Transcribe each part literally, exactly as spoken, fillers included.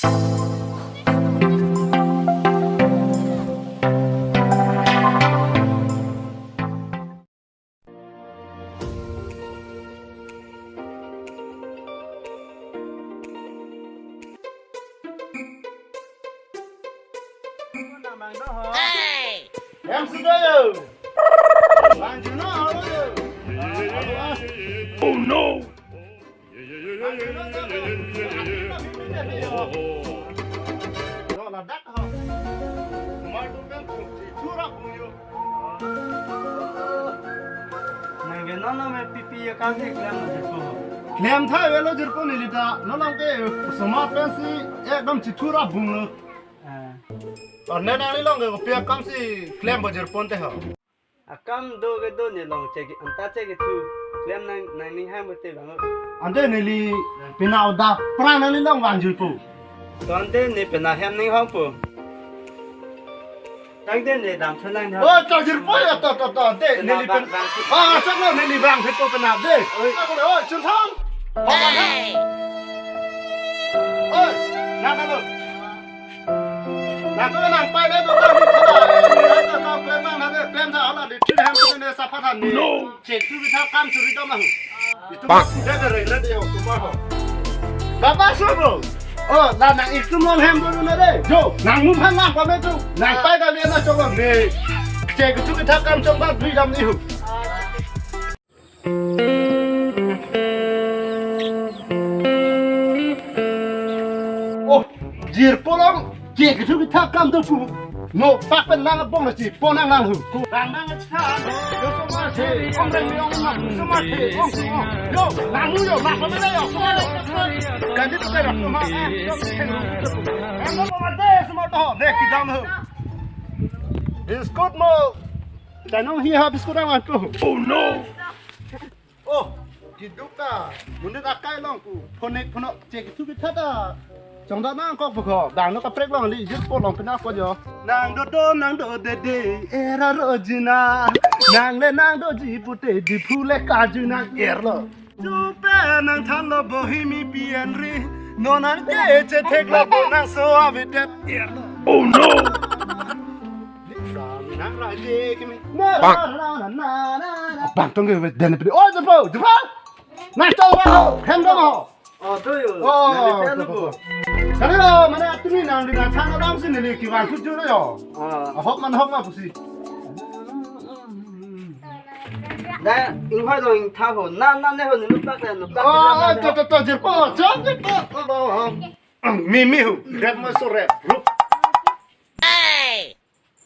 Em sudah yo. Lanjut no, halo yo. Oh no. Yo, ladak ho. Smart tu kan, curap yo. Nang ke nono me pipi ya kan de klem lo jirpo. Klem tha velo jirpo neli ta. Nolang ke osomar pensi ekdom chithurap bung lo. Ah. Arne nanglilong ke kopi akam si klem bo jirpo te ho. Akam do ke do ne long chek anta chek thu. Klem nang nangning hang bote bang. Ante neli penap dak prang nanglilong vang jirpo. Tonte ne penap hem ning hongpo. Tangte ne dam thu nang. Oh, to jirpo ya, to, to, to, de, neli pen. Ah, chak lo, neli vang phit po penap de. Oi. Ako le, oi, chun thang. Hey. Oi, na, na, lo. Na, to nang pai de, to, to, ni, to, to, to, klem nang, na, de, klem tha, ala, di, thin hem, to, ne, sapha than, ni. No. Chek thu kithap kam churi dam ahu. Itum bak sudah de rela de ho kumar ho. Baba sobo. Oh, la nang itum long hem dulu na de. Jo, nang mum han nang pame tu. Nang pai kali na chong bang de. Chek thu kithap kam chong bang dui dam ni hu. Oh, jirpo long. Chek thu kithap kam do pu. No, pak pen lang bong la chi, po nang lang hu. Ko nang nang cha. Yo so ma the, ong reng ong ma, so ma the, ong so. Yo, nang yo, ma ko me yo. Kan di tu ka so ma. Em mo ma de, so ma to, de ki dam hu. Biscuit mo. Chanong hi ha biscuit ang ko. Oh no. Oh, kiduk ta. Munit akai long ku. Phonek phonok chek thu kitha ta. Chongda nang kok pho. Dang no kaprek long li jut po long pina ko jo. Nang do do nang do de de. Era ro jina. Nang le nang do ji pute di phu le ka ju nang er lo. Chupe nang than lo bo hi mi pian ri. No nang ke che thek lo bo nang so avi det er lo. Oh no. Bang tong ke den pe. Oh, jepo, jepo. Nang tong ba, hem dong ho. Oh, to yo. Oh, nang telo bo. Kali lo, mana tumi nang di nang sana dam sini li kiwan tujuh lo yo. Ah. Ahok man hok ma pusi. Da, ing hoi lo ing tha ho. Na, na ne ho ni nupak na nupak. Oh, to, to, to, jepo. Chok jepo. Mi, mi hu. Rep ma so rep. Rup.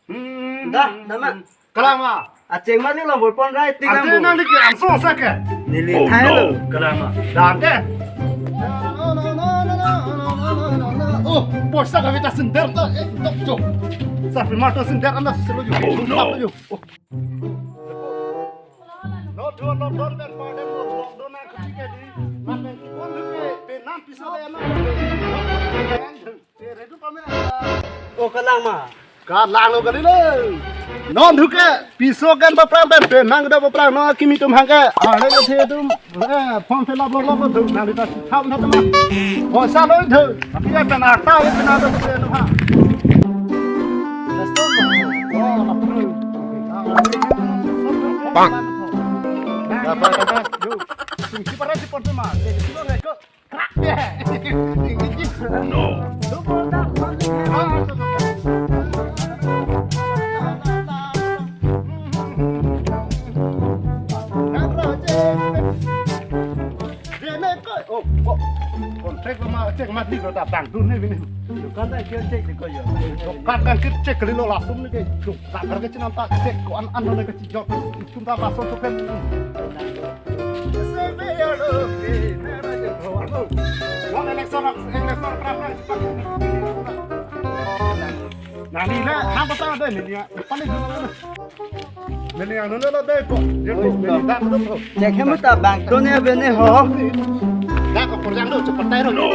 Hmm. Da, da ma. Kalang ma. Acheng ma ni long bol pon rai ting. Ante nang di ke am so sa ke. Neli thai lo. Kalang ma. Da ante. Oh, poisa kami ta sender ta. Eh, tok jo. Sa primar ta sender anda selo jo. Oh, no. Oh. No, do, no, do, ben pa den mo, do, do na kuti ke di. Man ben ki kon ke, pe nan piso le na. Te redu pa me. O kalang ma. Kalang lo kali le. Non thu ke, piso kan paprang pen, pen nang da paprang no kimi tum hang ke. Ah, le the tum. Eh, form fill up lo lo tum. Nang di ta tham tha tum. O sa lo thu. Tapi ya pen ata ya pen ata tum ha. Let's go. Oh, apa? Bang. Apa, apa? Yo, sing si para si pon ma. Jadi si lo ko. No. Oh, kok. Kon cek ma, cek ma di ko ta bang dun ni bini. Dukan ta kir cek di ko yo. Dukan ta kir cek kali lo langsung ni ke. Dukan ta kir cek nampak cek ko an an ni ke. Jok, itum ta masuk tu kan. Wan election, election berapa? Nah, ni lah, apa tak ada ni, ni, apa ni? Ni, ni, anu, ni, lah, deh, kok. Dia tu, ni, dah, tu, tu. Cek hem ta bang dun ni bini ho. Dah, kok, perjang tu, cepat tayo, tu.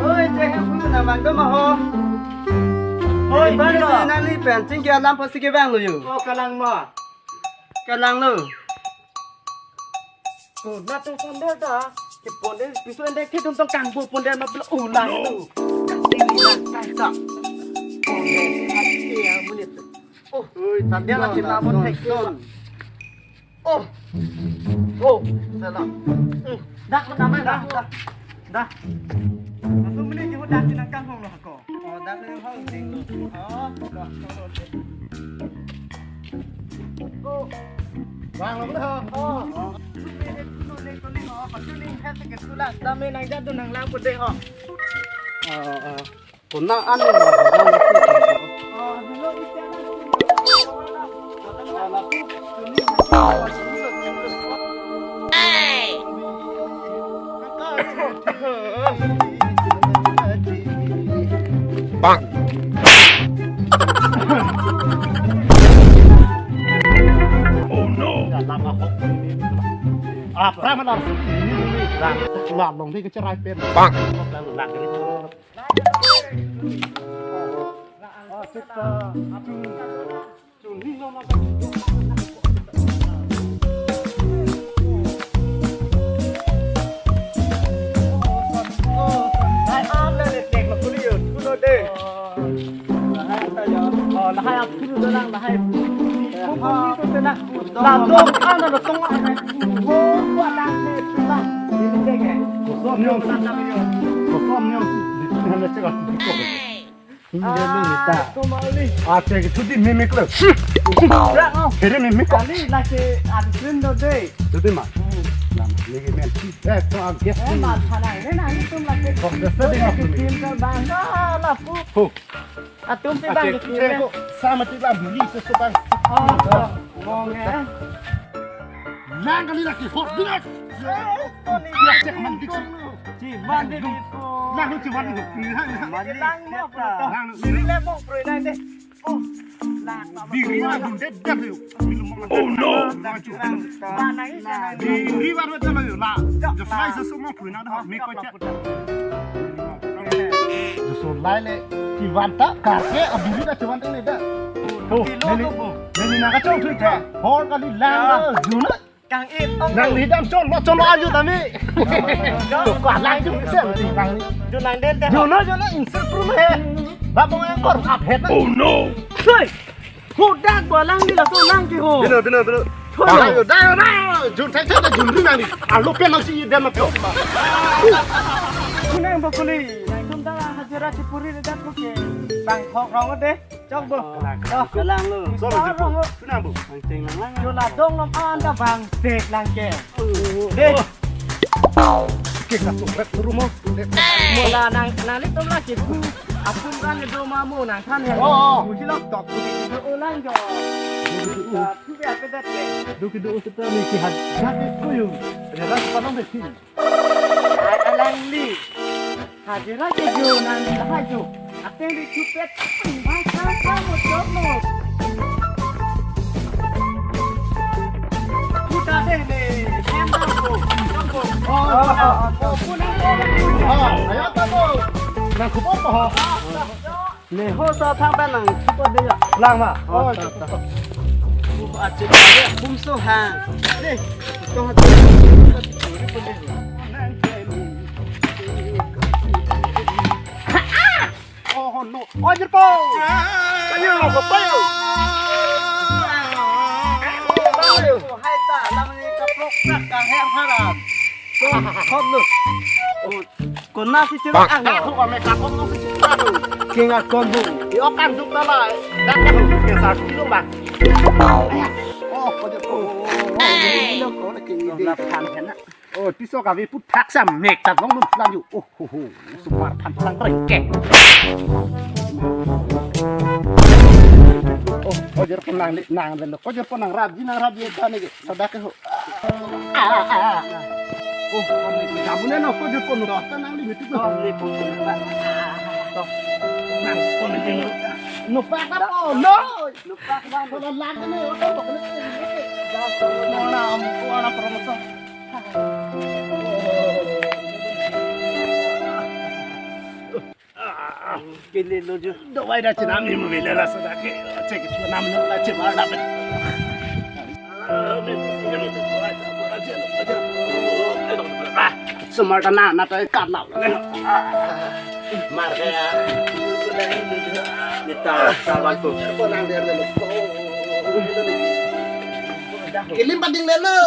Oi, cek hem na bang dun ho. Oi, bang dun. Nang ni pen, cing ke alam pasti ke bang lo yo. Oh, kalang ma. Kalang lo. Oh, na tu sandal ta. Pon den, piso endek thedun tong kangbo pon den ma pilo ulang tu. Kasi ni lang kai ta. Pon den, kasi ya munit. Oh, ui, tadi lagi lamun hek don. Oh. Oh, salah. Hmm. Dah, dah, dah, dah. Dah. Langsung beli jemput dah sinang kangkung lo ko. Oh, dah ni hong ding. Oh, dah. Oh. Bang, lo dah. Oh. Kuning, kuning, oh, kuning, hai sakit tulang. Dami nang jadu nang lang putih, oh. Oh, oh. Kona an ni. Bang. Oh no. Apa malam? Lam long di kecerai pen. Bang. Lahai aphi tu lang, lahai. Latum kan ada tong. Oh, buat lang. Ini deh. Kosong nyong. Kosong nyong. Di sini hanya cakap. Ini dia ni ta. Kembali. Ah, cek itu di mimik lo. Rak, oh. Kiri mimik kok. Kali lagi admin do deh. Itu di ma. Nah, ini men. Eh, so ages. Eh, mas sana ini nah, ini tum lagi. Kok desa di ma. Tim ke bang. Ah, lapu. Ho. Atum pi bang. Cek itu kok sama ti bang beli sesuatu bang. Oh, oh, mong ya. Lang kali lagi hot bilat. Dia cek mandik. Ci mandik itu. Lang ci mandik. Lang mo pro. Lang. Ini lemong pro ini deh. Oh. Lang. Diri ma dun det det yo. Oh no. Mana ini? Diri baru itu lo yo. Lah. Just lai sesuatu mau pro ini ada. Mi ko cek. Justru lai le kivan ta kake abiri ta kivan ta le da. Tuh, kilo neli, tuh, Bu. Neli nang kachong tuh, ya. Hor kali lang, ya. Juna. Kang it, ong. Nang tuh. Hidam chon, lo chon lo aju tami. Ya. Tuh, kah lang jung insel, tuh, kang. Juna den te. Juna, juna insel pru he. Babong yang kor, ap het na. Oh no. Hei. Hudak bo lang di laso lang ke ho. Bino, bino, bino. Thoy. Dayo, dayo, dayo. Jun thai thai jun ri nang ni. Alo pen nang si dem na pyo. Kunang bo kuli. Nang tum ta hajira si puri de dat ke. Bang thok rong de. Chok bo. Kalang lo. Solo je bo. Kunang bo. Bang cheng lang lang. Yo la dong lam an ta bang tek lang ke. Deh. Kek na tu rek tu rumo. Mo la nang nang litum la ke bu. Apun kan do ma mo nang than he. Oh. Ku silok tok ku do ulang jo. Tu bi ape dat ke. Duki do usuta ni ki hat. Jati kuyu. Ada ras panong de sini. Ai alang li. Hajira ke jo nang lahai jo. Ateng di chupet. Mai ka ka mo chok mo. Kuda deh ne. Kem dam ko. Dam ko. Oh, oh, oh, oh. Oh, kunang ko. Oh, ayo ta ko. Nang kupo po ho. Ne ho sa thang pen nang kupo de ya. Lang ma. Oh, oh, ta, ta. Acil ya. Bumso ha. Deh. Kau hati. Oh, no. Oh, jerpo. Ayo, bapak. Ayo. Hai ta, lam ni kaprok prak ka her haram. So, hop lu. Oh, kona si chirok ang. Aku kami kakon lu si chirok. King akon bu. Yo kan duk ta lai. Dak kan ke sa kilo bang. Oh, kau jerpo. Oh, ini lo kau lagi ni. Lap kan kena. Oh, tiso kave put thak sam mek ta long lum lang yu. Oh, ho, ho. Super phan phan reng ke. Oh, kau jerpo nang le, nang le. Kau jerpo nang rap ji, nang rap ji ta ni. Sadak ke ho. Ah, ah, ah. Oh, kau ni jamu ne no, kau jerpo no. Ta nang ni betul no. Kau ni pun pun ba. Nang kau ni no. No pak ta no. No. No pak ba. Kau lang ni, kau bak ni. Dah, kau na am, kau na promosi. Kele lo jo. Dawai dah cina mi mo bela rasa dah ke. Cek itu nam nam lah cek mana dah. Ah, mi mo sih mi tu. Ah, cek lo, cek lo. Ah, Sumar ta na, na ta kat lap. Mar kaya. Nita, sawan tu. Ko nang dia dulu. Kilim pading lelo.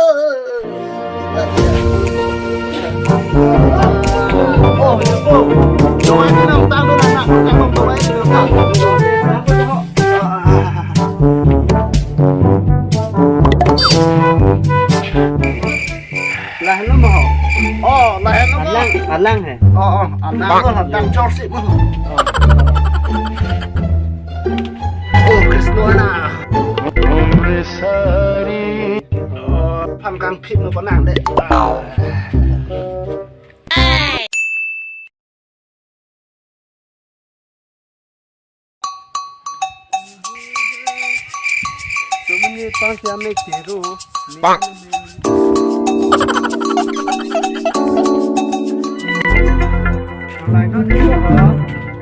Oh, oh. Doa ini nang tang dulu, anak. Tang dulu, doa ini dulu, tang. Lahenlo mo. Oh, lahenlo mo. Alang, alang he. Oh, oh, alang mo, alang chorsi mo. Oh, Kristo na. Oh, phan kangphit mo panang de. Sumuni pang siya me kiru. Bang.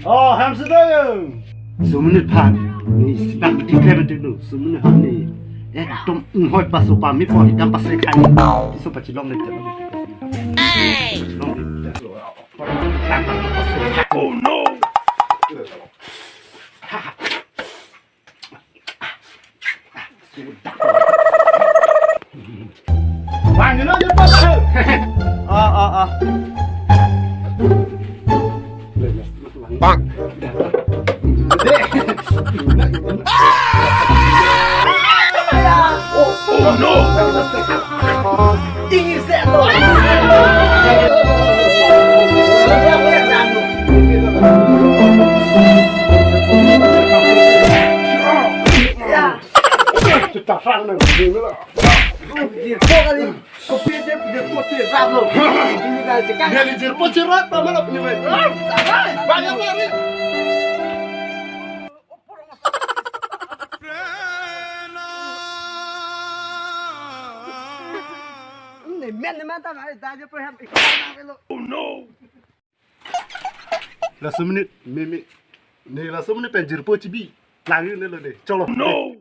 Oh, hamsi tayo. Sumuni phan. Ni sibak tiga betul tu. Sumuni phan ni. Ekdom inghoi paso pami po hitam pasri khai. Iso pachilong le jalo. Long le jalo. Oh no! Bang, you know, you know. Ah, ah, ah. Bang. Oh, oh no! Ini seto. Ya. Kita serang nang ini lah. Dia kok kali. Kopi dia, dia kopi rap lo. Ini dah cekak. Dia lijir po cerat, apa lah punya main? Ah, sabar. Banyak banget. Ni men ni men ta mai da je per hem. Oh no. Laso minit, mimi. Ni laso minit pen jirpo chibi. Lagi ni lo de. Cholo. No.